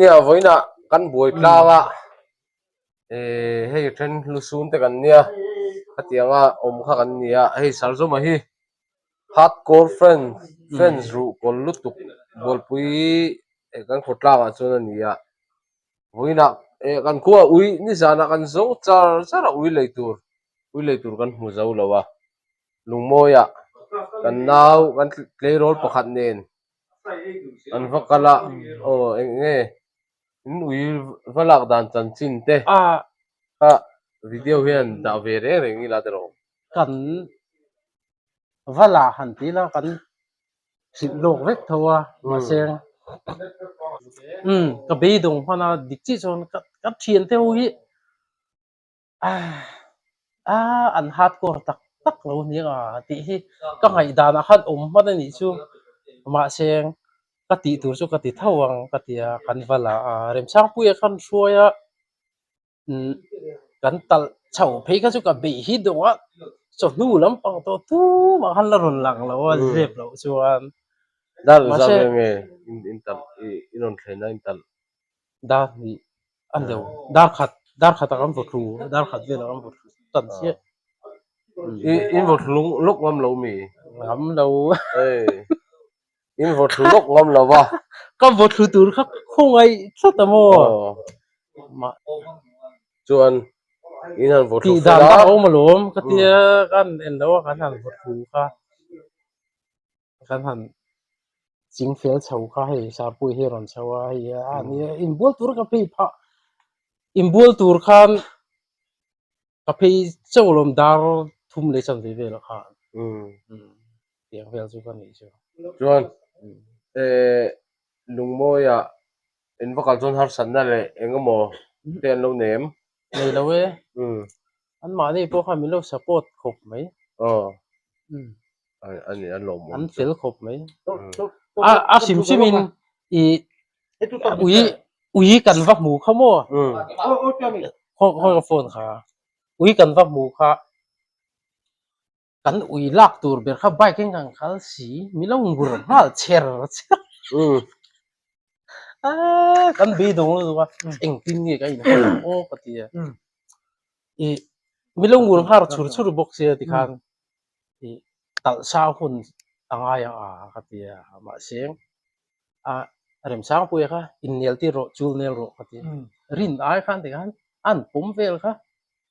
Nia vawiinah kan buai tlang a eh hei then lusun te kan nia khatianga awm kha kan ni a hei Sarzawma hi hardcore fan fans ruh kawl lutuk bualpui eh kan khawtlangah chuan a ni a vawiinah eh kan khua ui nizanah kan zawng char char a ui lei tur ui lei tur kan hmu zo lo a lungmawiah kan nau kan tleirawl pakhat nen an va kal a aw eng nge in ui va lak dan chanchin te kha video hian dah ve reng reng ila tiraw. Kan va la han ti ila kan hrilh lawk vek tho a mahse umm ka beidawng hman a dik chiah chuan ka ka thiante ho hi Ah an hardcore tak tak lo nia tih hi ka ngaihdanah khan awm hman a nih chu mahse ka tih tur chu ka ti tho ang ka ti a kan va la a Remsangpuia khan hruai a umm kan talh chho phei kha chu ka beih hi dawng a chawhnu lampang tawh tumah khan la rawn lang lo a zep loh chuan Dar zah vel nge in talh i rawn thlen a in talh. Dar hnih a ni lo dar khat dar khat ah kan vaw thlu dar khat velah kan vaw thlu tan chiah. I in vaw thlu lawk ngam lo mi? Ngam lo. Ei in vaw thlu lawk ngam lo va. Ka vaw thlu tur kha khawngaih tlat a maw? Mah Chuan in han vaw thlu tih dan a awm alawm ka tia kan en lo a kan han vaw thlu kha. Kan han ching fel chho kha hei Sarpui hi a rawn chho a hei a nia inbual tur ka phei phah inbual tur khan ka phei chauh alawm dar thum leh chan ve vel ah khan tiang vel chu ka nih chu. Chuan eh Lungmawiah in va kal chuan harsatna leh eng emaw te an lo nei em? Nei lo e. Anmahni pawh khan min lo support khawp mai. Aw. A ni a lawmawm. An fel khawp mai. A a hrim hrim in i ui ui kan va hmu kha maw? Khawi ka phone kha. Ui kan va hmu kha. Kan ui lak tur ber kha bike in kan kal si mi lo ngur nghal chher chher aaa kan beidawng lutuk a engtin nge ka inhawn ang aw ka ti a ih mi lo ngur nghal chur chur bawk sia tikhan ih talh sa hun a ngai ang a ka ti a mahse a Remsangpuia kha innel tir rawh chul nel rawh ka ti a rin ai khan tikhan an pawm vel kha.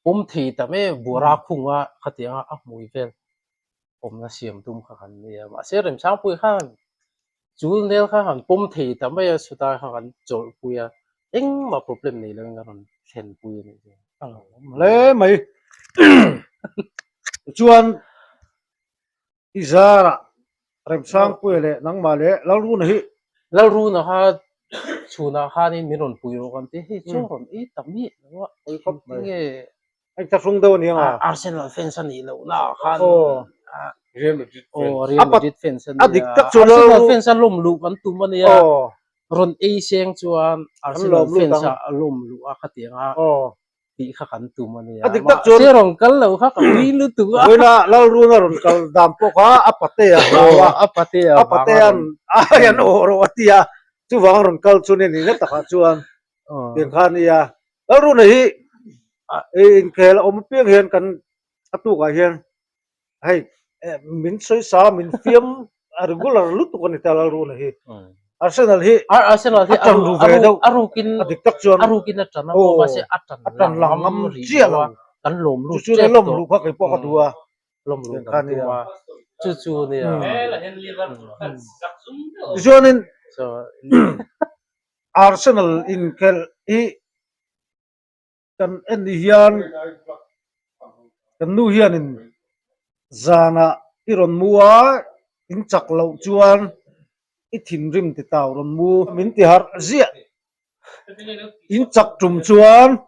Pawm thei tam e, buara khunga khatianga a hmui vel awmna siam tum kha kan nia. Mahse Remsangpui khan chul nel kha han pawm thei ta mai a, chutah kha kan chawlhpui a, engmah problem nei lovin kan rawn thlenpui a nih chu. A lo awm hle mai. Tichuan I zarah Remsangpuia leh nangmah leh Lalruna hi. Lalruna kha chhunah khanin min rawn pui rawh kan ti, hei chu rawn ei ta miah lo a, engtinge Hei thlahrung deuh a ni ang a. Arsenal fans a nih loh naah khan Real Madrid fans. Aw Real Madrid fans a nia. A dik tak chu Arsenal fans a lawm luh kan tum a nia. Rawn ei seng chuan Arsenal fans ah a lawm luh a khatiang a. tih kha kan tum a nia. A dik tak chuan Mahse rawn kal lo kha ka ui lutuk a. Vawiina Lalruna rawn kal dan pawh kha a patea hlau a. A patea A patea'n ai an awh rawh a ti a, chuvang a rawn kal chu ni nihna takah chuan tiang kha a nia. Lalruna hi inkhel a awm apiang hian kan a tukah hian Hei min sawi sa min fiam a regular lutuk a ni ta Lalruna hi. Arsenal hi Arsenal hi a tan ru ve deuh a rukin a dik tak chuan a rukin a tan a maw mahse a tan a tan lang ngam chiah lo kan lawm lut chu chu lawm luh kha kei pawh ka duh a lawm luh kan tum a chu chu nia tichuanin Arsenal inkhelh hi Kan en ni hian kan nu hianin zanah i rawn mu a, in chak loh chuan i thinrim ti tau rawn mu min ti harh ziah. In chak tum chuan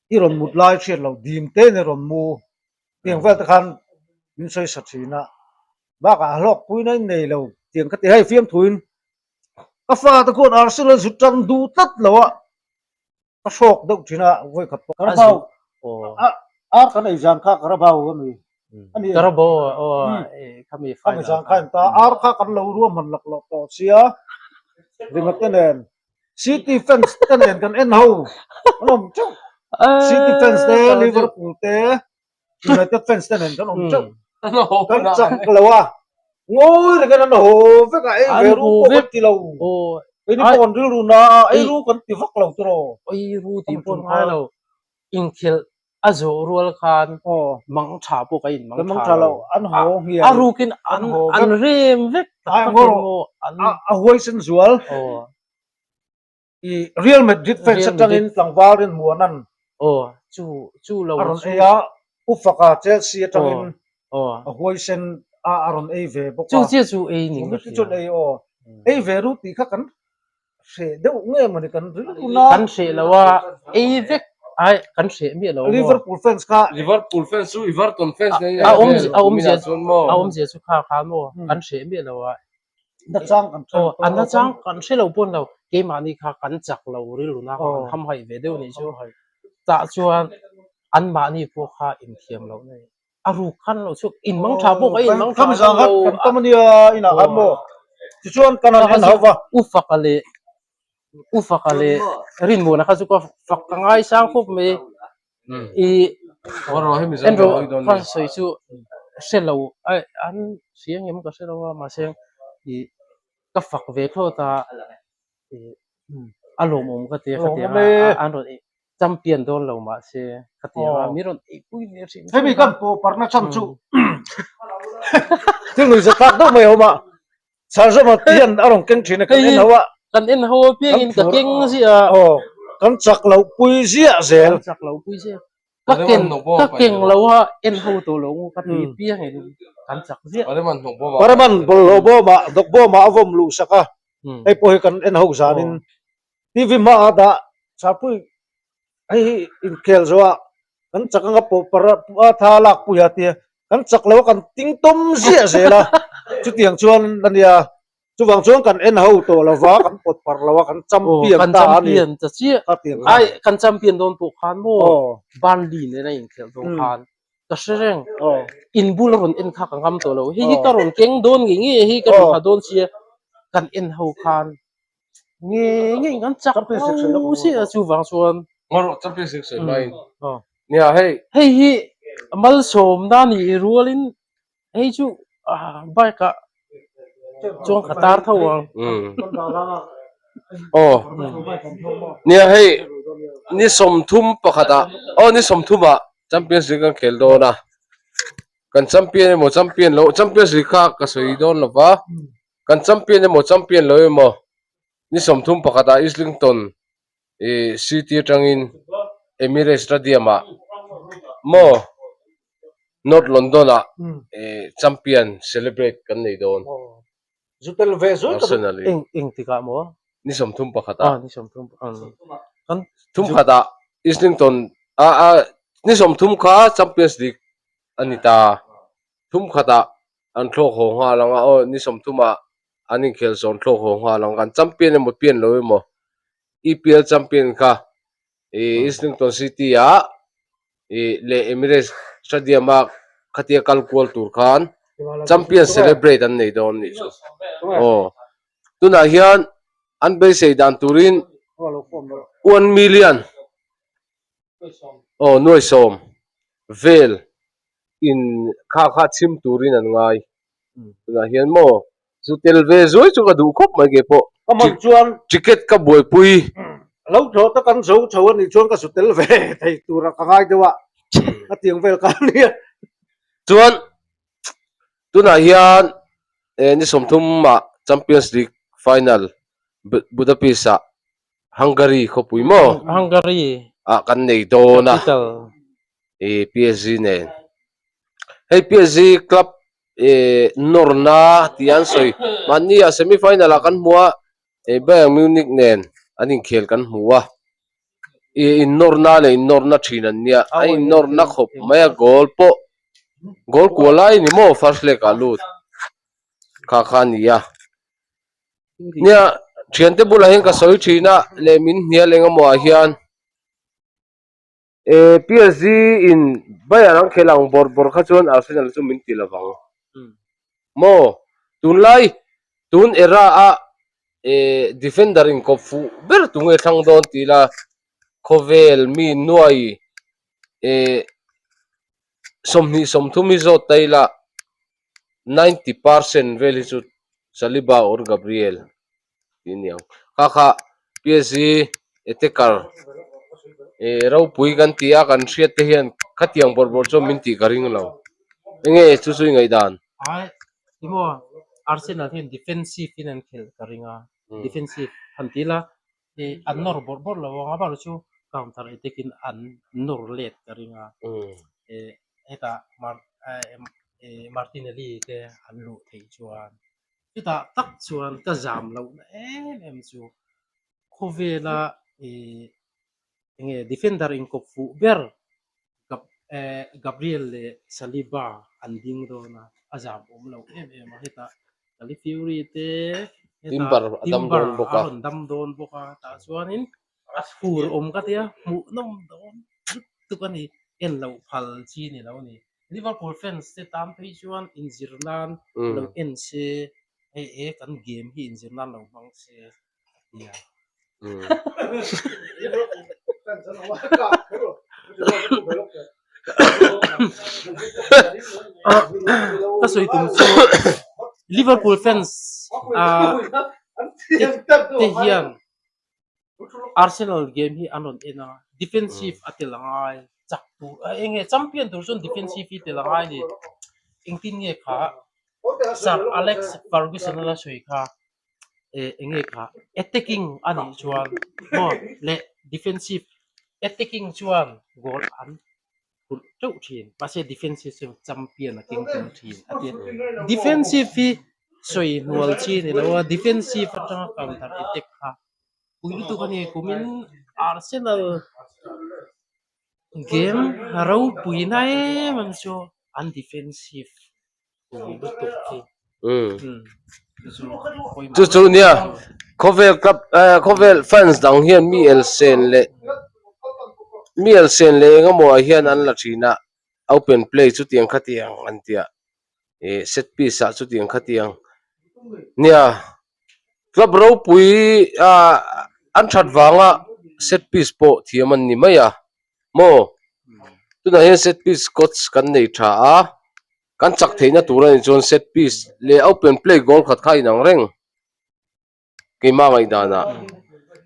i rawn mut lai hriat loh dim te in i rawn mu tiang vel te khan min sawi sa thin a, bakah a hlawkpuina in nei lo tiang kha ti hei fiamthuin ka fate khuan Arsenal zu tan duh tlat lo a. Ka hrawk deuh thin a vawi khat pawh. Carabao ar kan ei zan kha Carabao a mi a ni em? Carabao aw khami final khami zan kha em ta ar kha kan lo ruahman lak loh tawh sia ringawt te nen. City fans te nen kan en ho an awm teuh. City fans te Liverpool te United fans te nen kan awm teuh. Kan chak lo a ngawi rengin an haw vek a ei ve ru pawh kan ti lo. Keini pawh kan rilru na a ei ru kan ti vak lo tiraw. Ei ru tih pawh an ngai lo. Inkhel a zawh rual khan mang tha pawh ka in mang tha lo an haw a rukin an an rem vek tak tak in maw an a huaisen zual i Real Madrid fans atangin tlangval rin muanan aw chu chu lo a rawn ei a u faka Chelsea atangin a huaisen a a rawn ei ve bawk a chu chiah chu ei ni chu chuan ei aw ei ve ru tih kha kan hreh deuh nge mawni kan rilru na kan hreh lo a ei vek ai kan hreh miah lo maw Liverpool fans kha Liverpool fans chu Everton fans nei a awm a awmzia a awmzia chu kha kha maw kan hreh miah lo a nachang kan hre aw an nachang kan hre lo pawn lo keimahni kha kan chak lo rilru na kha kan hamhaih ve deuh nih chu tah chuan anmahni pawh kha inthiam loh na a ruk khan lo chhuak in mang tha pawh ka in mang tha zang khat kan tam ania inah khan maw tichuan kan han en hauh va u faka leh u faka leh rinmuana kha chu ka fak ka ngai sang khawp mai i en rawh ka sawi chu hre lo ai an hria ngem ka hre lo a mahse i ka fak ve thlawt a a lawmawm ka ti a khatiang a an rawn champion dawn lo mahse khatiang a mi rawn eipui ve hrim hemi kan pawh parna chhan chu thil nuih zat thlak deuh mai a awm a Sarzawma hian a rawn keng thin a kan en ho a kan en ho apiangin ka keng ziah a aw kan chak loh pui ziah zel kan chak loh pui ziah Ka ken ka keng lo a en ho tawh lo ngu ka ti piangin kan chak ziah. Pareman bawlhhlawh bawmah dawk bawmah a vawm luh sak a, hei pawh hi kan en ho zanin TV hmaah dah Sarpui hei hi inkhel zawh ah kan chak anga pawh a tha lak pui a tia kan chak lo a kan ting tawm ziah zel a chutiang chuan a nia. Chuvang chuan kan en ho tawh lo va, kan pawt parh lo a, kan champion ta a ni. Kan champion ta chiah. Ai, kan champion dawn pawh khan maw, Burnley nen a inkhelh dawn khan ka hre reng. In bul a rawn en kha ka ngam tawh lo. Hei hi ka rawn keng dawn ngei ngei a, hei ka rawn ha dawn sia. Kan en ho khan nge nge kan chak lo sia chuvang chuan. Ngarawh champion sik sawi hmain. Nia hei. Hei hi malsawmna nih rualin Hei chu bike ah chuan ka tar tho ang. Aw nia hei ni 30 pakhat ah aw ni 30 ah Champions League an khel dawn a kan champion emaw champion lo Champions League kha ka sawi dawn lo va kan champion emaw champion lo emaw ni 30 pakhat ah Islington ih city atangin Emirates Stadium ah maw North London ah champion celebrate kan nei dawn. Zu tel ve zui ka Arsenal in. Eng eng tikah maw? Ni 31 ah. Ah ni 31 kan thum khat ah Islington a a ni 30 kha Champions League a ni ta. Thum khat ah an thlawk haw nghal ang a aw ni 30 ah an inkhel zawn thlawk haw nghal ang kan champion emaw pian lo emaw EPL champion kha ih Islington City ah ih leh Emirates Stadium a khatia kal kual tur khan champion celebrate an nei dawn nih chu aw tunah hian an beisei dan turin one million aw nuaisawm vel in kha kha chhim turin an ngai tunah hian maw Zu tel ve zuai chu ka duh khawp mai kei pawh. Ka hman chuan ticket ka buaipui. Lo thlawh tak an zo chho a nih chuan ka zu tel ve thei tura ka ngai deuh a, a tiang vel ka nia. Chuan tunah hian ni 30 ah Champions League final Budapest ah Hungary khawpui maw? Hungary ah kan nei dawn a. Capital. PSG nen. Hei PSG club eh nawrna tih an sawi mahni ah semi final ah kan hmu a eh Bayern Munich nen an inkhel kan hmu a ih innawrna leh innawrna thin an nia a innawrna khawp mai a goal pawh goal kual lai ni maw first leg ah lut kha kha a ni a nia thiante bulah hian ka sawi thin a leh min hnial engemaw ah hian. E PSG in Bayern an khel ang bawrh bawrh kha chuan Arsenal chu min ti lovang. Maw? Tunlai tun era a. Eh defender in kawp fuh ber tu nge thlang dawn tih ila khawvel mi nuai eh 20 30 hi zawt ta ila 90% vel hi chu Saliba or Gabriel tih a ni ang. Kha kha PSG attacker eh ropui kan tih a kan hriat te hian khatiang bawrh bawrh chuan min tih ka ring lo. Enge chu chu i ngaihdan? Ai emaw Arsenal hian defensive in an khelh ka ring a, defensive han ti ila ih an nawr bawrh bawrh lo ang a amaherawh chu counter attack in an nawr let ka ring a, ih hetah Martinelli te an luh theih chuan chutah tak chuan ka zam lohna em em chu khawvela ih enge defender inkawp fuh ber Gabriel leh Saliba an ding dawn a, a zam awm lo em em a, hetah Calafiori te hetah Timber a rawn dam dawn bawk a, tah chuanin a thur awm ka tia hmuhnawm dawn lutuk a ni, en loh phal chi ni lo a ni. Liverpool fans te tan phei chuan inzir nan lo en se, hei he kan game hi inzir nan lo hmang se. Ka sawi tum chu Liverpool fans te hian Arsenal game hi an rawn en a, defensive a tel a ngai, chak tur eng nge champion tur chuan defensive hi tel a ngai a ni. Engtin nge kha Sir Alex Ferguson a la sawi kha. eh eng nge kha attacking a nih chuan maw leh defensive attacking chuan goal an phurh teuh thin mahse defensive chuan champion a keng tel thin a tia defensive hi sawi hnual chi a ni lo a defensive atanga counter attack kha pui lutuk a ni kumin Arsenal game ropui na em em chu an defensive. Chu chu nia khawvel club eh khawvel fans dang hian mi elsen leh mi elsen leh eng emaw ah hian an la thin a open play chutiang khatiang an tia ih set piece ah chutiang khatiang nia club ropui ah an that vanga set piece pawh thiam an ni mai a. Maw? Tunah hian set piece coach kan nei tha a, kan chak theihna tur a nih chuan set piece leh open play goal khat kha a inang reng keimah ngaihdanah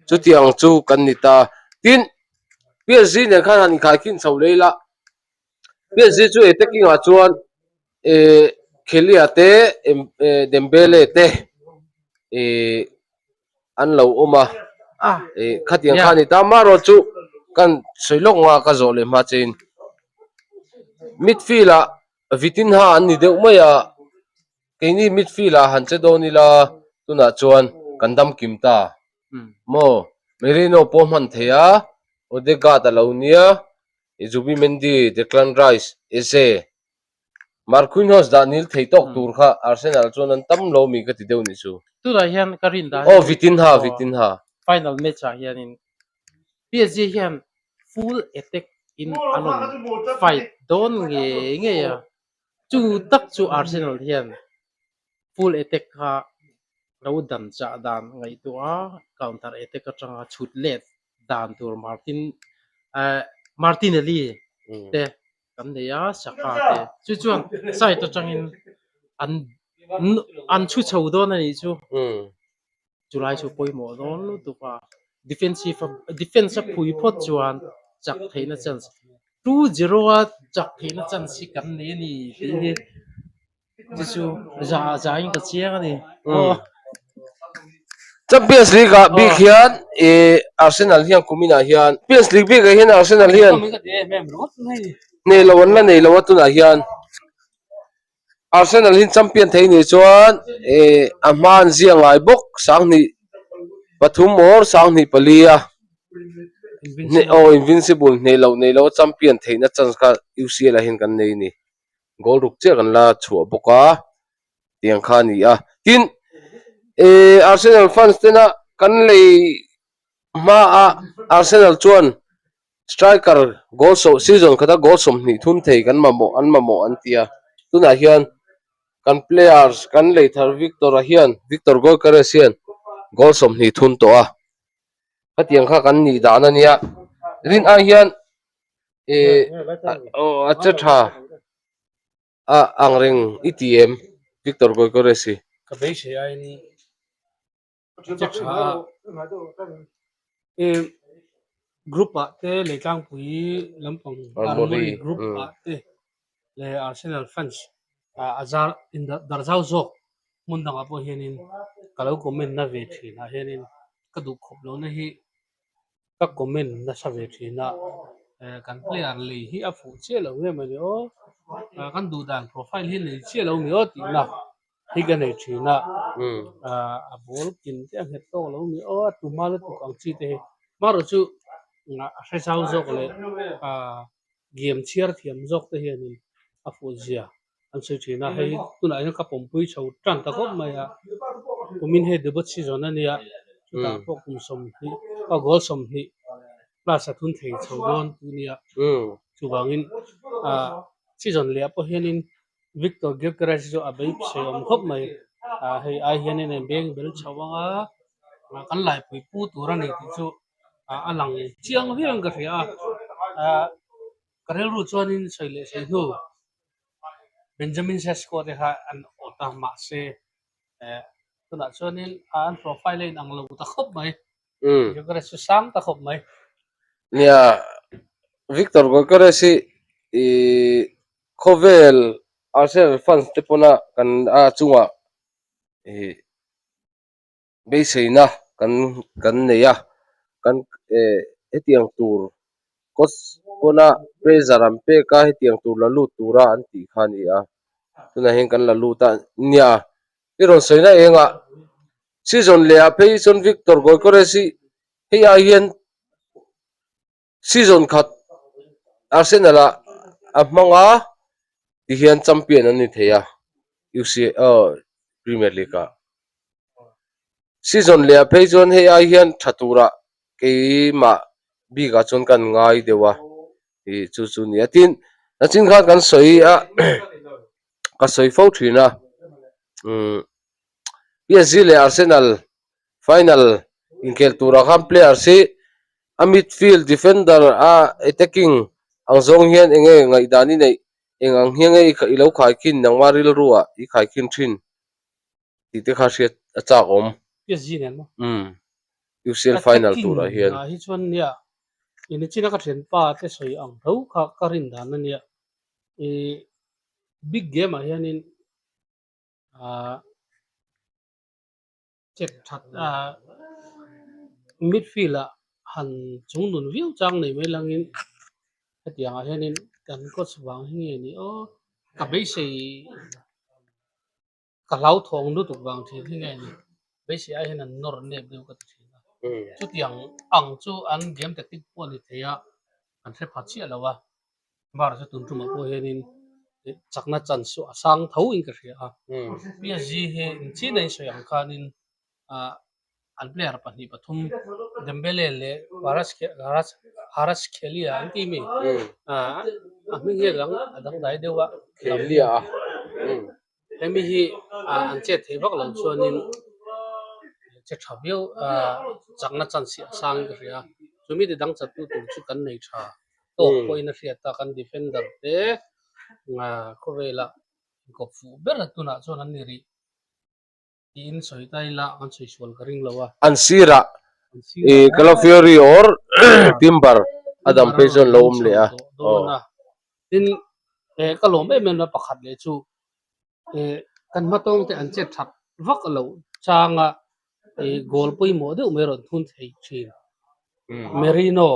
chutiang chu kan ni ta. Tin, PSG nen khan han inkhaikhin chho leh ila, PSG chu attacking ah chuan eh Khelia te Dembele te eh an lo awm a ih khatiang kha a ni ta amaherawh chu kan sawi lawk nga ka zawh leh hma chein midfield ah Vitinha an ni deuh mai a keini midfield ah han che dawn ila tunah chuan kan dam kim ta maw Merino pawh hman thei a Odegaard a lo nia Zubimendi Declan Rice Eze. Marquinhos dah nil thei tawk tur kha Arsenal chuan an tam lo mi ka ti deuh nih chu. Tunah hian ka rin dan Aw Vitinha Vitinha. Final match ah hianin PSG hian full attack in an rawn fight dawn ngei ngei a, chu tak chu Arsenal hian full attack kha lo dan chah dan ngaihtuah a counter attack atanga chhut let dan tur Martin eh Martinelli te kan nei a saka te chu chuan side atangin an an chhu chho dawn a nih chu chulai chu pawimawh dawn lutuk a defensive a defense a phui phawt chuan chak theihna chance 2-0 a chak theihna chance hi kan nei a ni tih hi Chu chu za za in ka chiang a ni. Champions League ah bik hian eh Arsenal hian kuminah hian Champions League bikah hian Arsenal hian hneh lo an la nei lo a tunah hian Arsenal hi champion thei nih chuan eh a hma an zia ngai bawk 20 3 or 24 a hneh aw invincible hneh loh nei lo a champion theihna chance kha UCL ah hian kan nei a ni. Goal ruk chiah kan la chhuah bawk a tiang kha a ni a tin eh Arsenal fans tena kan lei hmaah Arsenal chuan striker goal sawm season khata goal 20 thun thei kan mamawh an mamawh an ti a tunah hian kan players kan lei thar Victor-a hian Victor Gyökeres hian. Goal 20 thun tawh a. Khatiang kha kan nih dan a nia. Rin ai hian ih a che tha a ang reng i ti em Victor Gyökeres hi. Ka beisei aiin che tha a. Ih group ah te Leitlangpui lampang Armori group ah te leh Arsenal fans a zar dar zau zawk hmun dangah pawh hianin ka lo comment na ve thin ah hianin ka duh khawp lohna hi ka comment nasa ve thin a eh kan player lei hi a fuh chiah lo nge mawni aw kan duh dan profile hi nei chiah lo ni aw tihna hi ka nei thin a ah a ball kin te a nghet tawk lo ni aw a tum a lutuk ang chi te hi amaherawhchu a hre zau zawk leh ah Game chhiar thiam zawk te hianin a fuh zia an sawi thin a, hei tunah hian ka pawmpui chho tan ta khawp mai a, kumin hei debut season a nia, chutah pawh kum 20 a goal 20 plus a thun thei chho dawn tu nia, chuvangin ah season leh ah pawh hianin Victor Gyökeres chu a bei pse awm khawp mai, ah hei ai hianin a inbeng bel chho ang a, kan laipui pu tur a ni tih chu. a lang chiang viau in ka hria a ah ka rilru chuanin sawi leh sawi hnu Benjamin Sesko te kha an awt a mahse eh tunah chuanin an profile a inang lo ta khawp mai Gyökeres chu sang ta khawp mai. Nia Victor Gyökeres hi ih khawvel Arsenal fans te pawna kan a chungah ih Beiseina kan kan nei a, kan eh hetiang tur coach pawna pressure an pek a hetiang tur la lut tura an tih kha a ni a, tunah hian kan la lut a nia i rawn sawina engah season leh ah phei chuan Victor Gyökeres hi hei ai hian Season khat Arsenal ah a hmang a tihian champion an ni thei a UCL Premier League ah. Season leh ah phei chuan hei ai hian tha turah keimah bikah chuan kan ngai deuh a ih chu chu a ni a. Tin, nachin khan kan sawi a ka sawi fo thin a umm PSG leh Arsenal final inkhel turah khan players hi A midfield defender a attacking ang zawng hian enge ngaihdan i neih? Eng ang hian nge i lo khaikhin nangma rilru ah i khaikhin thin tih te kha hriat a chak awm. PSG nen maw? Umm UCL final turah hian. Attacking ah hi chuan nia Inichina ka thianpa te sawi ang tho kha ka rin dan a nia. Ih big game ah hianin ah. Chet that a midfield ah han chung nun viau chang nei mai langin hetiang ah hianin kan coach vang hi nge ni aw ka beisei ka hlauthawng lutuk vang thin hi nge ni beisei ai hian an nawr nep deuh ka ti thin a chutiang ang chu an game tactic pawh a ni thei a an hre pha chiah lo a. Bar chu tun tumah pawh hianin chakna chance chu a sang tho in ka hria a. PSG hi engchin a insawi ang khanin ah an player pahnih pathum Dembele leh Kvaratskhelia an ti mi? Ah a hming hi a dang a dangdai deuh a. Khelia a. Hemi hi an chet theih vak lo chuanin che tha viau chakna chance hi a sang in ka hria a. Chumi ti dang chattu tur chu kan nei tha. Tawk pawhin a hriat a, kan defender te khawvela inkawp fuh ber tunah chuan an ni rih tiin sawi ta ila an sawi sual ka ring lo a. An sirah i Calafiori or Timber a dam phei chuan lo awm leh a. Tin ka lawm em em a pakhat leh chu kan hmatawng te an chet that vak loh changa goal pawimawh deuh mai rawn thun thei thin. Merino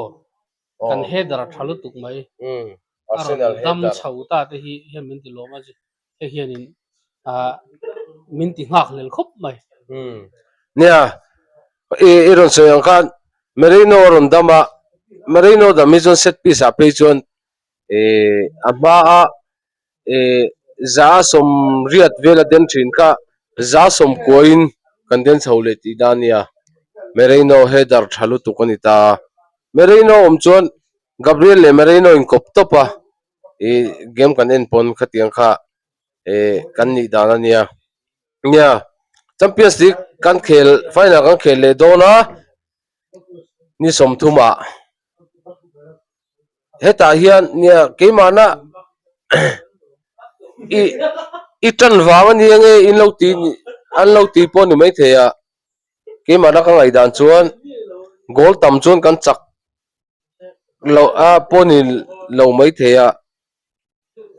kan header a tha lutuk mai a rawn dam chho ta te hi hian min ti lawm a hei hianin ah min ti nghak hlel khawp mai. Nia i rawn sawi ang khan Merino a rawn dam a Merino dam hi chuan set piece ah phei chuan eh a hma a eh 180 vel a den thin kha 190 in kan den chho leh tih dan a nia Merino header tha lutuk a ni ta a Merino awm chuan Gabriel leh Merino inkawp tawp a ih game kan en pawn khatiang kha eh kan nih dan a nia nia. Champions League kan khel final kan khel leh dawn a ni 30 ah hetah hian nia keimahna i i tan vang a nia nge in lo ti an lo ti pawh a ni maithei a keimahna ka ngaihdan chuan goal tam chuan kan chak loh a pawh ni lo maithei a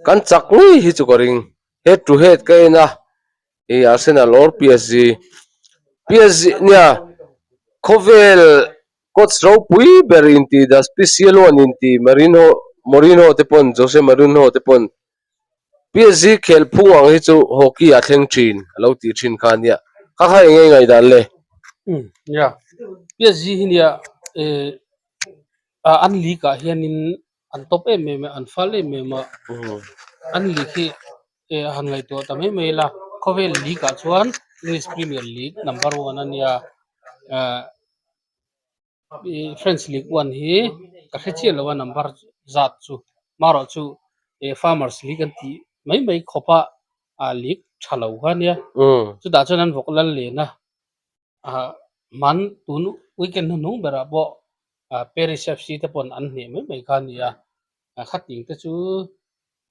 kan chak ngei hi chu ka ring head to head ka en a ih Arsenal or PSG PSG nia khawvel coach ropui ber intih the special one intih Mourinho Mourinho te pawn Jose Mourinho te pawn PSG khelh phung ang hi chu hockey ah thleng thin a lo tih thin kha ania kha kha eng nge ngaihdan le. Umm nia PSG hi nia eh an league ah hianin an top em em a an fal em em a an league hi eh a han ngaihtuah ta mai mai la khawvel league ah chuan English Premier League number one a nia ah ih French League one hi ka hre chiah lo a number zat chu marawh chu eh Farmers League an tih mai mai khawp a ah league tha lo kha a nia chutah chuan an vawk lal len a. ah hman tun weekend hnuhnung berah pawh ah Paris FC te pawn an hneh mai mai kha a ni a ah khating te chu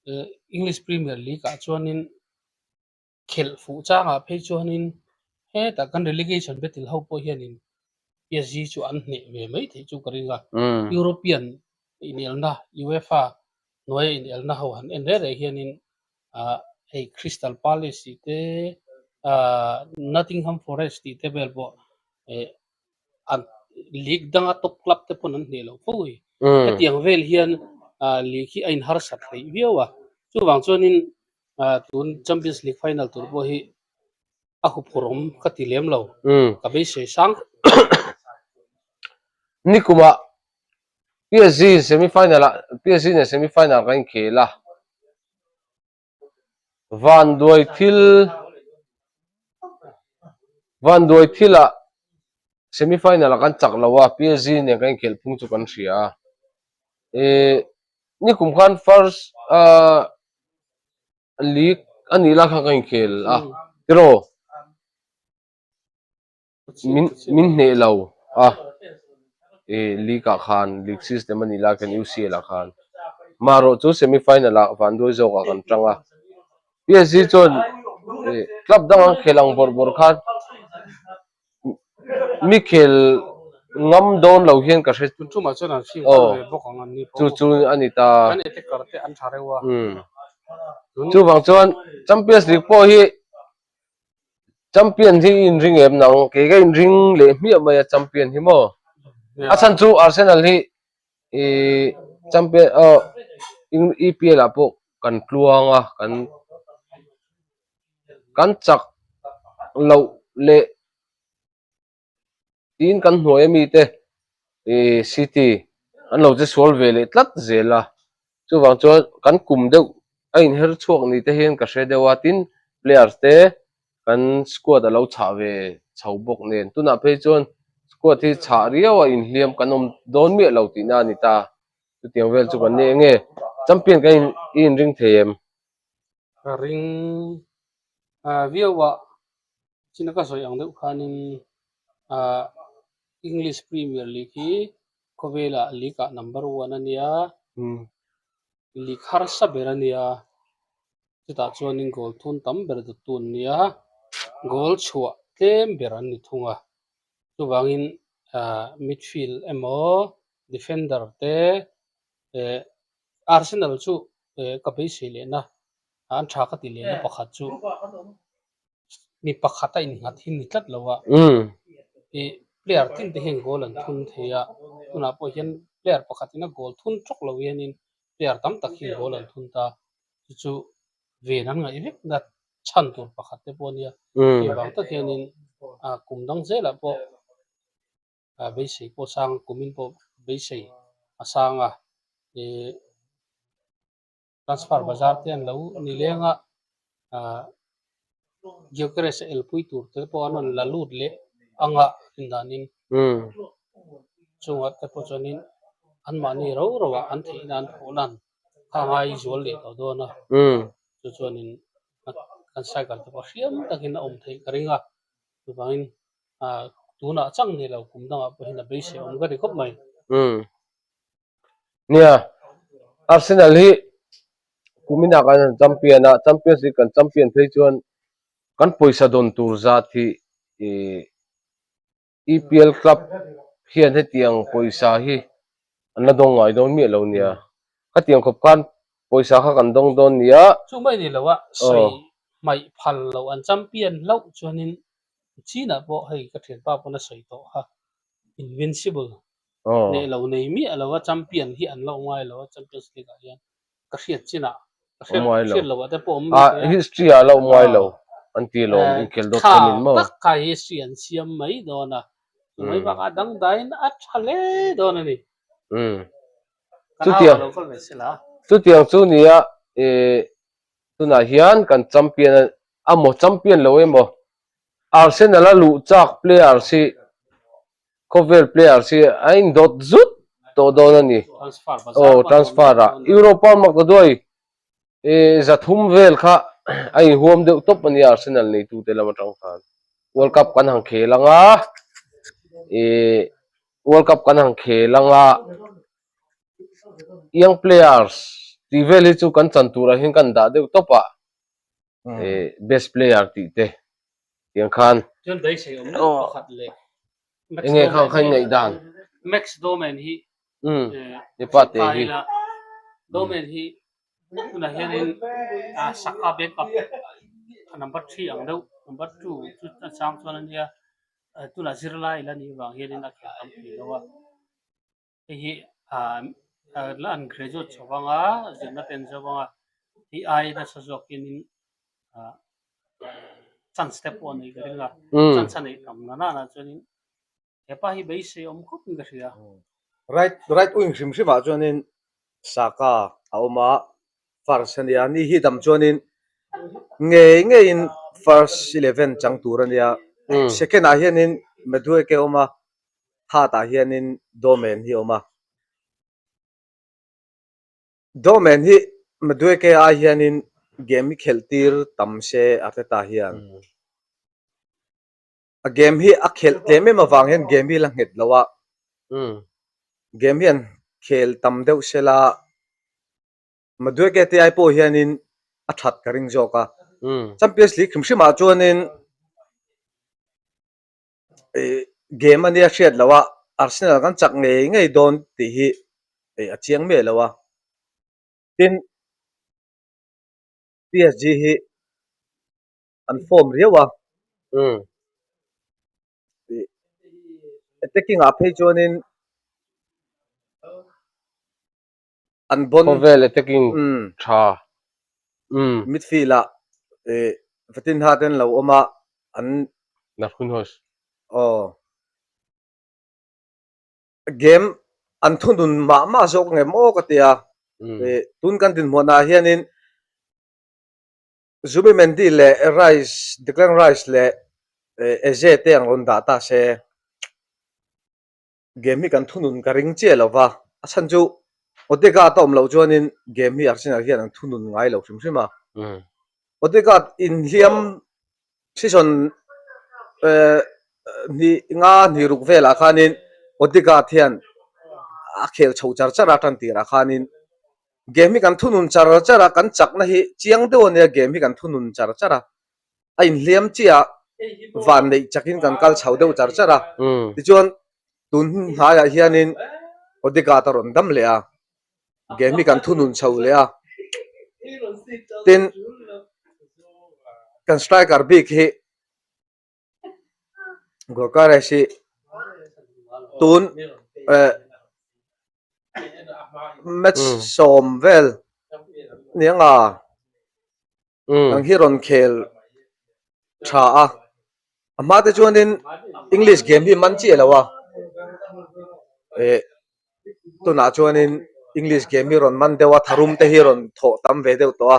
eh English Premier League ah chuanin khelh fuh changah phei chuanin hetah kan relegation battle ho pawh hianin PSG chu an hneh ve mai theih chu ka ring a European inelna UEFA hnuaia inelna ho han en reh reh hianin ah hei Crystal Palace tih te ah Nottingham Forest tih te vel pawh eh an league danga top club te pawn an hneh loh fo hi. Hetiang vel hian ah league hi a inharsat hleih viau a chuvang chuanin ah tun Champions League final tur pawh hi a huphurh awm ka ti lem lo ka beisei sang. Nikumah PSG semi final ah PSG nen semi final kan inkhel a vanduai thil vanduai thil ah semi final ah kan chak lo a PSG nen kan inkhelh phung chu kan hria a eh nikum khan first ah league a nih lai khan kan inkhel a tiraw. Min min hneh lo a ih league ah khan league system a nih lai khan UCL ah khan marawh chu semi final ah vanduai zawk ah kan tang a PSG chuan ih club dang an khel ang bawrh bawrh khan mi khel ngam dawn lo hian ka hre aw chu chu a ni ta umm chuvang chuan Champions League pawh hi. Champion hi i inring em nang? Kei ka inring leh hmiah mai a champion hi maw? A chhan chu Arsenal hi ih champion aw EPL ah pawh kan tluang a kan kan chak loh leh Tin kan hnuai ami te ih city an lo che sual ve leh tlat zel a, chuvang chuan kan kum deuh a inher chhuak ni te hian ka hre deuh a, tin players te kan squad a lo chhah ve chho bawk nen tunah phei chuan squad hi chhah riau a inhliam kan awm dawn miah lo tihna a ni ta, chutiang vel chu kan ni enge champion kan i inring thei em? Ka ring viau a. China ka sawi ang deuh khanin ah English Premier League hi khawvelah league ah number one a nia, league harsa ber a nia, chutah chuanin goal thun tam ber dawttu an nia, goal chhuah tlem ber an ni thung a, chuvangin ah midfield emaw defender te eh Arsenal chu eh ka beisei lehna an tha ka ti lehna pakhat chu. Mi pakhat a innghat hi ni tlat lo a, ih player tin te hian goal an thun thei a, tunah pawh hian player pakhat in a goal thun tawk lo hianin player tam tak hian goal an thun ta, chu chu ven an ngaih vek na chhan tur pakhat te pawh a nia, hei vang tak hianin ah kum dang zelah pawh ah beisei pawh a sang kumin pawh beisei a sang a, ih. Transfer bazar te an lo ni leng a, ah Gyökeres a elpui tur te pawh an rawn la lut leh ang a rindanin chungah te pawh chuanin anmahni ro ro ah an theihna an phawh lan kha a ngai zual leh tawh dawn a, chu chuanin kan cycle te pawh hriam takin a awm theih ka ring a. Chuvangin tunah chang ni lo kum dangah pawhin a beisei awm ka ti khawp mai. Umm. Nia, Arsenal hi kuminah kan han champion a, Champions League kan champion phei chuan kan pawisa dawn tur zat hi ih EPL club hian hetiang pawisa hi an la dawng ngai dawn miah lo nia. Khatiang khawp khan pawisa kha kan dawng dawn nia. Chu mai ni lo a, sawi hmaih phal lo an champion hlauh chuanin chinah pawh hei ka thianpa pawn a sawi tawh kha invincible neh lo nei miah lo a champion hi an la awm ngai lo a Champions League ah hian. ka hriat chinah ka hriat hriat loh ah te pawh awm mai thei a. History ah la awm ngai lo an ti alawm inkhel dawt kawmin maw. Tha tak kha history an siam mai dawn a, chu mai bakah dangdaiin a tha hle dawn a ni. Ka nau ah lo kal ve se la. Chutiang chu nia tunah hian kan champion a maw champion lo emaw Arsenal a luh chak players hi khawvel players hi a indawt zut tawh dawn a ni. Aw transfer ah Europa Makdaduai zathum vel kha a inhuam deuh tawp a nia Arsenal neitute lam atang khan. World Cup kan han khel ang a, World Cup kan han khel ang a, young players tih vel hi chu kan chan turah hian kan dah deuh tawp a. best player tih te tiang khan chuan beisei awm deuh pakhat leh enge kha kha in ngaihdan Max Domen hi um hepa te hi Domen hi tunah hianin Saka backup number 3 ang deuh number 2 chu a chang chuan ania tunah zirlai la nih vang hianin a khel tam thei lo a. Hei hi aah la an graduate chho vang a zirna te an zo vang a hei ai nasa zawk hianin aah chance te pawh a nei ka ring a chance a neih tam na nana chuanin hepa hi beisei awm khawp in ka hria. Right right wing hrim hrim ah chuanin Saka a awm a first a nia ni hi dam chuanin ngei ngeiin first eleven chang tur a nia second ah hianin Madueke a awm a. Third ah hianin Domain hi a awm a. Domain hi Madueke ai hianin game hi khelh tir tam se Arteta hian. A game hi a khelh tlem em avang hian game hi la nghet lo a. Game hian khel tam deuh sela Madueke te ai pawh hianin a that ka ring zawk a. Champions League hrim hrimah chuanin ih game ania hriat loh a Arsenal kan chak ngei ngei dawn tih hi ih a chiang miah lo a tin P_S_G hi an form riau a ih attacking ah phei chuanin an bon khawvel attacking tha midfield ah ih Vitinha te an lo awm a an Marquinhos aw game an thunun mah mah zawk nge maw ka ti a ih tun kan dinhmuahna ah hianin Zubimendi leh Rice Declan Rice leh Eze te ang rawn dah ta se. Game hi kan thunun ka ring chiah lo va, a chhan chu Odegaard a awm loh chuanin game hi Arsenal hian an thunun ngai lo hrim hrim a. Odegaard inhliam season hnih nga hnih ruk velah khanin Odegaard hian a khel chho char char a tan tirah khanin game hi kan thunun char char a, kan chakna hi chiang deuh a nia game hi kan thunun char char a. a inhliam chiah van neih chakin kan kal chho deuh char char a tichuan tun hnaiah hianin Odegaard a rawn dam leh a game hi kan thunun chho leh a tin kan striker bik hi Gokares hi tun eh match sawm vel aniang a. Nang hi rawn khel tha a, a hma te chuanin English game hi man chiah lo a, eh tunah chuanin English game hi rawn man deuh a, tharum te hi rawn thawh tam ve deuh tawh a,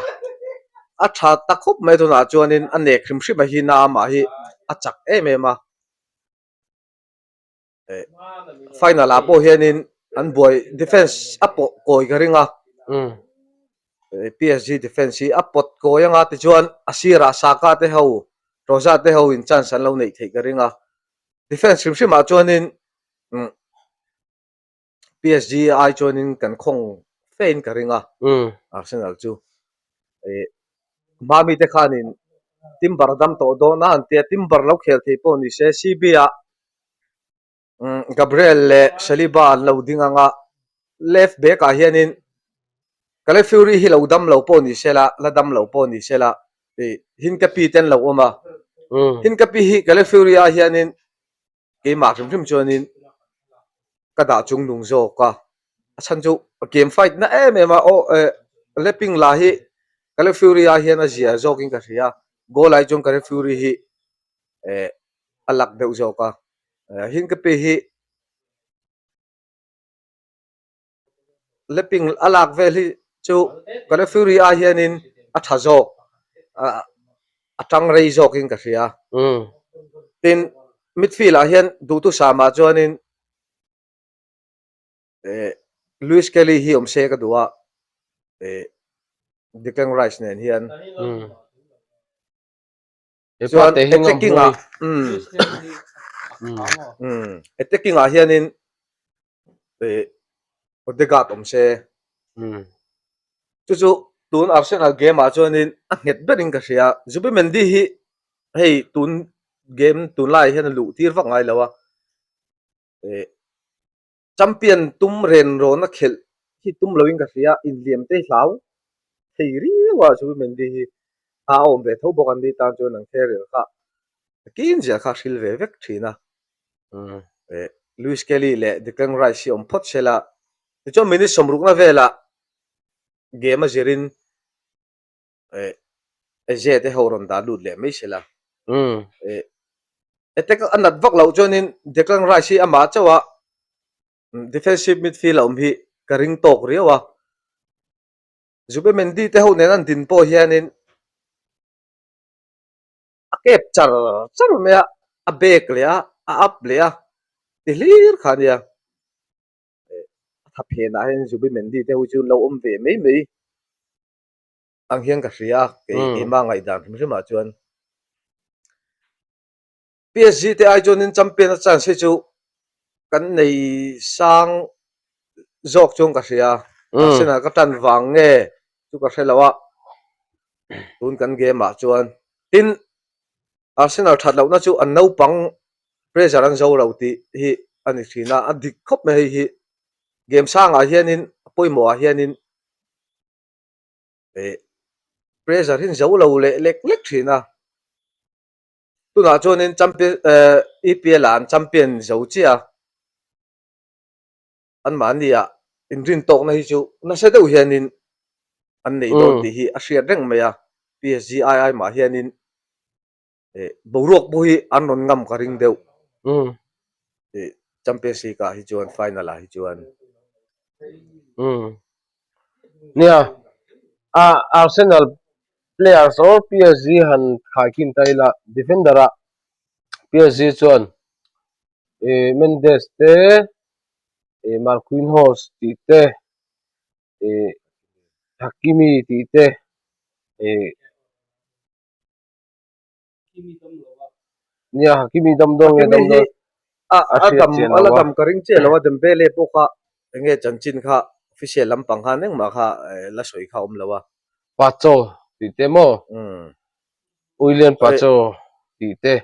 a tha ta khawp mai tunah chuanin a nek hrim hrim a hi na amah hi a chak em em a. final ah pawh hianin an buai defense a pawh kawi ka ring a P_S_G defense hi a pawt kawi anga tichuan a sirah Saka te ho. Trossard te ho in chance an lo neih theih ka ring a. Defence hrim hrim ah chuanin umm PSG ai chuanin kan khawng fe in ka ring a Arsenal chu. Ih hma mi te khanin Timber dam tawh dawn a an tia Timber lo khel thei pawh ni se CB ah Gabriel leh Saliba an lo ding ang a, left back ah hianin Calafiori hi lo dam lo pawh ni se la, la dam lo pawh ni se la, ih Hincapi te an lo awm a, Hincapi hi Calafiori ah hianin keimah hrim hrim chuanin ka dah chung nung zawk a, a chhan chu game fight na em em a, aw eh leping lah hi Calafiori ah hian a zia zawkin ka hria, goal ah hi chuan Calafiori hi eh a lak deuh zawk a Hinkapi hi leping a lak vel hi chu Calafury ah hianin a tha zawk a tang rei zawkin ka hria tin midfield ah hian duhthusam ah chuanin eh Luis Kelly hi awm se ka duh a eh Declan Rice nen hian. Chuan attacking ah umm attacking ah hianin eh Odegaard awm se chu chu tun Arsenal game ah chuanin a nghet berin ka hria Zubimendi hi hei tun game tunlaiah hian a luh tir vak ngai lo a eh Champion tum ren rawhna khelh hi tum loin ka hria, inhliam te hlau thei riau a Zubimendi hi a awm ve tho bawk an ni tan chuan an carrier kha kin zia kha a hril ve vek thin a. Lewis Kelly leh Declan Rice hi awm phawt sela tichuan minute sawmrukna velah game a zirin Eze te ho rawn dah lut leh mai sela. Attack a nat vak loh chuanin Declan Rice hi amah chauh a defensive midfield a awm hi ka ring tawk riau a. Zubimendi te ho nen an din pawh hianin a kep char char mai a, a back leh a, a up leh a ti hlir kha a nia. A tha phenah hian Zubimendi te ho chu lo awm ve mai mai. Ang hian ka hria a, kei keimah ngaihdan hrim hrimah chuan PSG te ai chuanin champion a chance hi chu kan nei sang zawk chuan ka hria. Arsenal ka tan vang nge chu ka hre lo a, tun kan game ah chuan. Tin, Arsenal that lohna chu an naupang pressure an zo lo tih hi a ni thin a, a dik khawp mai hei hi. Game sangah hianin a pawimawhah hianin eh pressure hi an zo lo leh lek lek thin a tunah chuanin champion eh E_P_L ah an champion zo chiah a anmahni ah inrin tawkna hi chu nasa deuh hianin an nei dawn tih hi a hriat reng mai a P_S_G ai ai mah hianin eh boruak pawh hi an rawn ngam ka ring deuh eh Champions League ah hi chuan final ah hi chuan. Nia a Arsenal players or PSG han khaikhin ta ila defender ah PSG chuan eh Mendes te eh Marquinhos tih te eh Hakimi tih te eh Nia Hakimi dam dawn nge dam dawn a a dam a la dam ka ring chiah lo a Dembele pawh kha enge chanchin kha official lampang khan engmah kha la sawi kha awm lo a. Pacho tih te maw? William Pacho tih te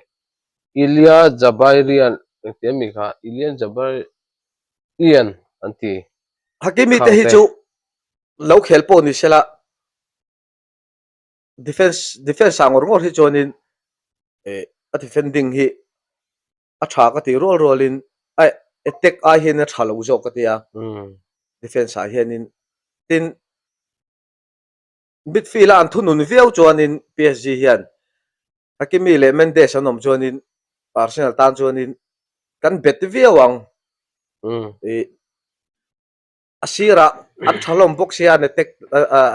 Ilya Jabairian engti ami kha Ilya Jabairian an ti. Hakimi te hi chu lo khel pawh ni sela. Defence defence ah ngawr ngawr hi chuanin eh a defending hi a tha ka tih rual rualin a attack ai hian a tha lo zawk ka tia defence ah hianin tin midfield a an thunun viau chuanin PSG hian Hakimi leh Mendes an awm chuanin Arsenal tan chuanin kan bet viau ang ih. A sirah an tha hlawm bawk sia an attack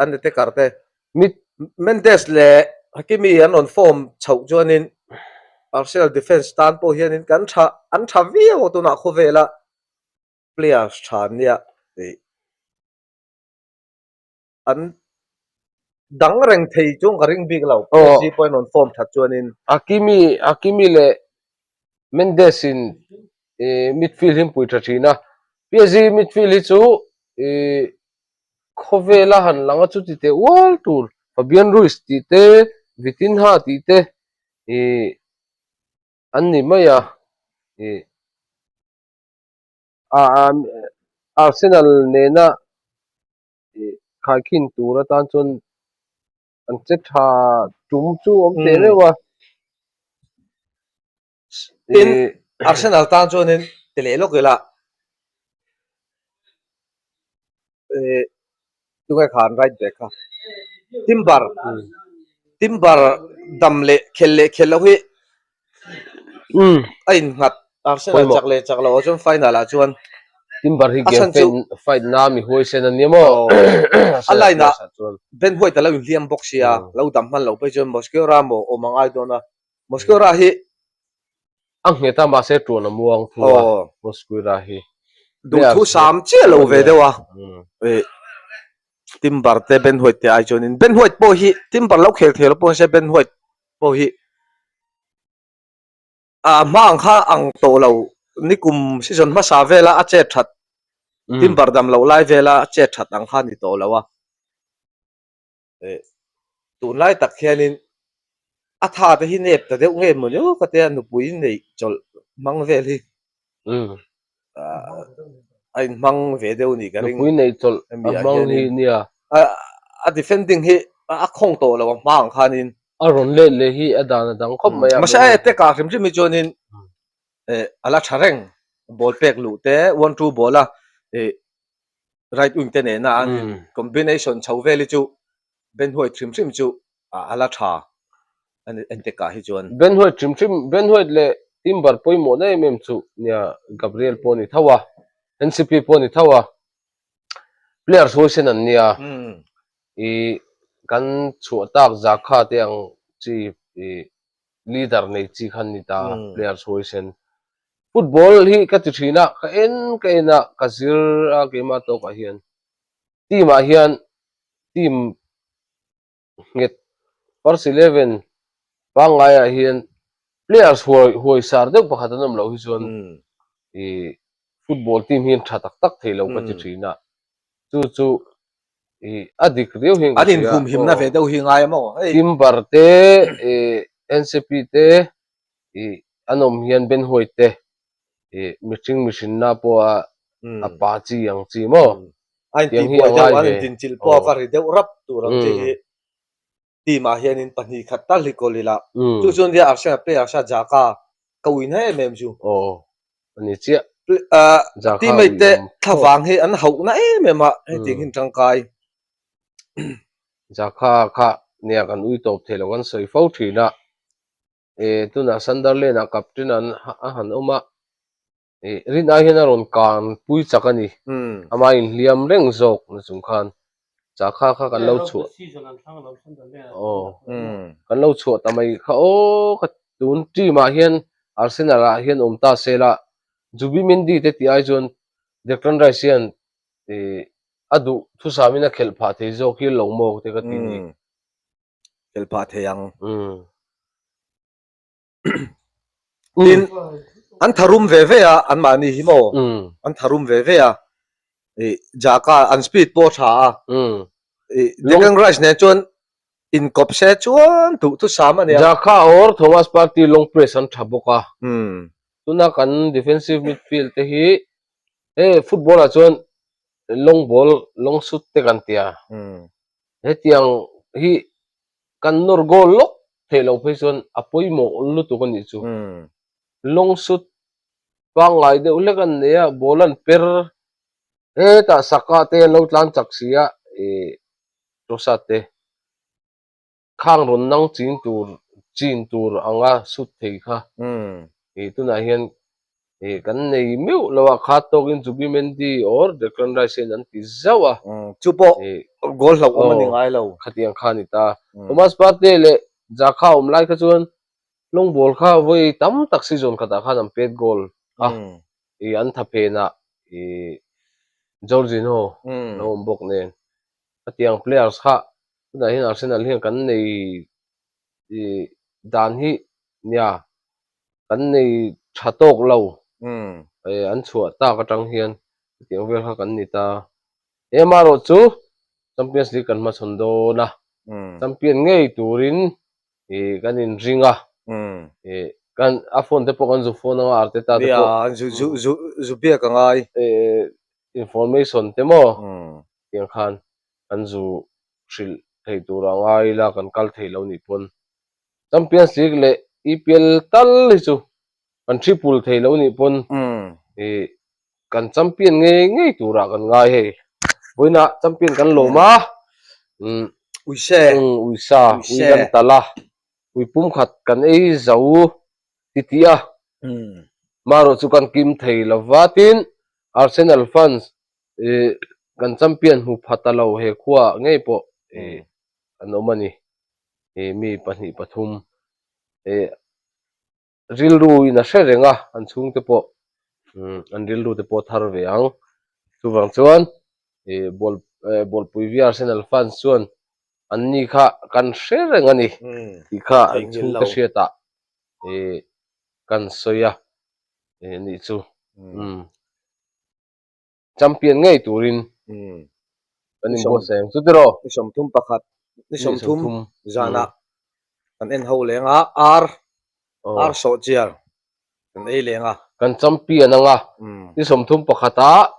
an attacker te. Mid Mendes leh Hakimi an rawn form chhoh chuanin Arsenal defence tan pawh hianin kan tha an tha viau a tunah khawvela players tha an nia tih an. Dang reng thei chuan ka ring bik lo. PSG pawhin rawn form that chuanin. Hakimi Hakimi leh Mendes in midfield hi an pui tha thin a. PSG midfield hi chu khawvela han lang a chuti teh ual tur Fabian Ruiz tih te Vitinha tih te an ni mai a. Arsenal nena khaikhin tur atan chuan an che tha tum chu awm teh reuh a. Tin, Arsenal tan chuanin ti leh lawk ila tunge khan right back kha Timber Timber dam leh khel leh khel loh hi a innghat Arsenal chak leh chak loh ah chuan final ah chuan Timber hi game fight na mi huaisen a nia maw a line ah Ben White a lo inhliam bawk sia lo dam hman loh phei chuan Mosquera maw awm a ngai dawn a Mosquera hi a nghet a mahse tuan a muang thu a Mosquera hi duhthu sam chiah lo ve deuh a Timber te Ben White te ai chuanin Ben White pawh hi Timber lo khel thei lo pawh nise Ben White pawh hi a hma ang kha ang tawh lo nikum season hmasa vela a chet that Timber dam loh lai vela a chet that ang kha ni tawh lo a tunlai tak hianin a tha te hi nep ta deuh nge mawni aw ka tia nupui neih chawlh hmang vel hi a inhmang ve deuh ni ka ring. Nupui neih chawlh a hmang hi nia. A defending hi a khawng tawh lo a hma ang khanin. A rawn let leh hi a dan a dang khawp mai a. Mahse a attack ah hrim hrim hi chuanin a la tha reng. Ball pek luh te, one two ball a right wing te nena an combination chho vel hi chu Ben White hrim hrim chu a la tha a ni attack ah hi chuan. Ben White hrim hrim, Ben White leh Timber pawimawhna em em chu nia Gabriel pawh a ni tho a, NCP pawh a ni tho a, players huaisen an nia, ih kan chhuah tak Zakha te ang chi ih leader nei chi kha an ni ta, players huaisen. Football hi ka ti thin a, ka en ka en a, ka zir a keimah tawkah hian team ah hian team nghet first 11 pangngai ah hian players huai huai sar deuh pakhat an awm loh hi chuan ih football team hian tha tak tak thei lo ka ti thin a chu chu ih a dik riau hian ka hria an inhumhimna ve deuh hi ngai a maw hei Timber te ih NCP te ih an awm hian Ben White te ih mihring mihrinna pawha a pa chi ang chi maw a intihbuai deuh an intinchilh pawh a ri deuh rap tur ang chi hi team ah hianin pahnih khat tal hi kawl ila chu chuan nia Arsenal player sa Xhaka ka ui na em em chu aw ani chiah teammate te thlavang hi an hauh na em em a hetiang hi an tangkai Xhaka kha nia kan ui tawp thei lo kan sawi fo thin a e tunah Sunderland ah captain an a han awm a ih rin ai hian a rawn kan pui chak a ni ama inhliam reng zawk na chung khan chakha kha kan lo chhuah aw kan lo chhuah ta mai kha aw ka tun team ah hian Arsenal ah hian awm ta se la Zubimendi te tih ai chuan Declan Rice hian ih a duh thusam in a khelh phah thei zawk hi lo maw te ka ti ni. Khelh phah thei ang. Tin, an tharum ve ve a, anmahni hi maw? An tharum ve ve a. Ih, Xhaka an speed pawh a tha a. Ih, Declan Rice nen chuan inkawp se chuan duh thusam a nia. Xhaka or Thomas Partey long press an tha bawk a. Tuna kan defensive midfield te hi he football ah chuan long ball, long shoot te kan ti a. Hetiang hi kan nawr goal lawk theih loh phei chuan a pawimawh lutuk a nih chu. Long shoot pangngai deuh hlek an nei a, ball an per hetah Saka te an lo tlan chak si a, ih Trossard te khang rawn nang chin tur chin tur anga shoot thei kha ih tunah hian Ih kan nei meuh lo a, khat tawkin Zubimendi or Declan Rice hian an ti zauh a. Chu pawh goal hlauh awm a ni ngai lo. Khatiang kha a ni ta. Thomas Partey leh Xhaka awm lai kha chuan long ball kha vawi tam tak season khatah khan an pet goal a. Ih an tha phenah ih Jorginho lo awm bawk nen. Khatiang players kha. Tunah hian Arsenal hian kan nei ih dan hi nia kan nei tha tawk lo eh an chhuah tak atang hian hetiang vel kha kan ni ta. Emarawh chu Champions League kan hmachhawn dawn a, champion ngei turin ih kan inring a, ih kan a phone te pawh kan zu phone anga Arteta te pawh Nia zu zu zu zu biak a ngai. Eh information te maw tiang khan kan zu hrilh thei tur a ngai ila kan kal thei lo nih pawn Champions League leh EPL tal hi chu kan triple thei lo nih pawn ih kan champion ngei ngei turah kan ngai hei vawiinah champion kan lawm a umm Uise uisa ui kan tal a ui pum khat kan ei zo ti tih a marawh chu kan kim thei lo va tin Arsenal fans ih kan champion hmu pha ta lo he khua ngei pawh ih an awm a ni ih mi pahnih pathum ih. rilru in a hre reng a, an chhungte pawh an rilru te pawh a thar ve ang. Chuvang chuan ih ball eh ballpui vi Arsenal fans chuan an ni kha kan hre reng a ni tih kha an chhungte hriatah ih kan sawi a ih nih chu. Champion ngei turin kan inbuatsaih ang chu tiraw? Ni 31, ni 30 zanah kan en ho leng a, ar ar sawh chiar kan ei leng a. Kan champion ang a, ni 31 ah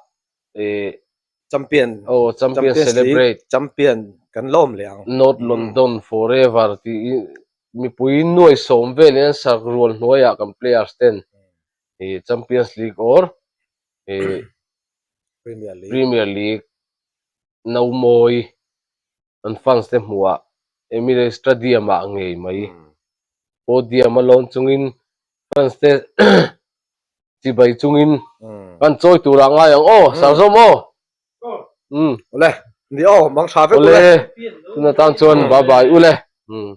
Champion aw champion celebrate champion kan lawm leh ang. North London forever tih mipui nuai sawm velin an sak rual hnuaiah kan players ten Champions League or eh Premier League Premier League no mawi an fans te hmuhah Emirates Stadium ah ngei mai podium a lawn chungin fans te chibai chungin kan chawi turah ngai ang aw Sarzawm aw um ule ni aw mang tha vek ule tuna tan chuan bye bye ule um.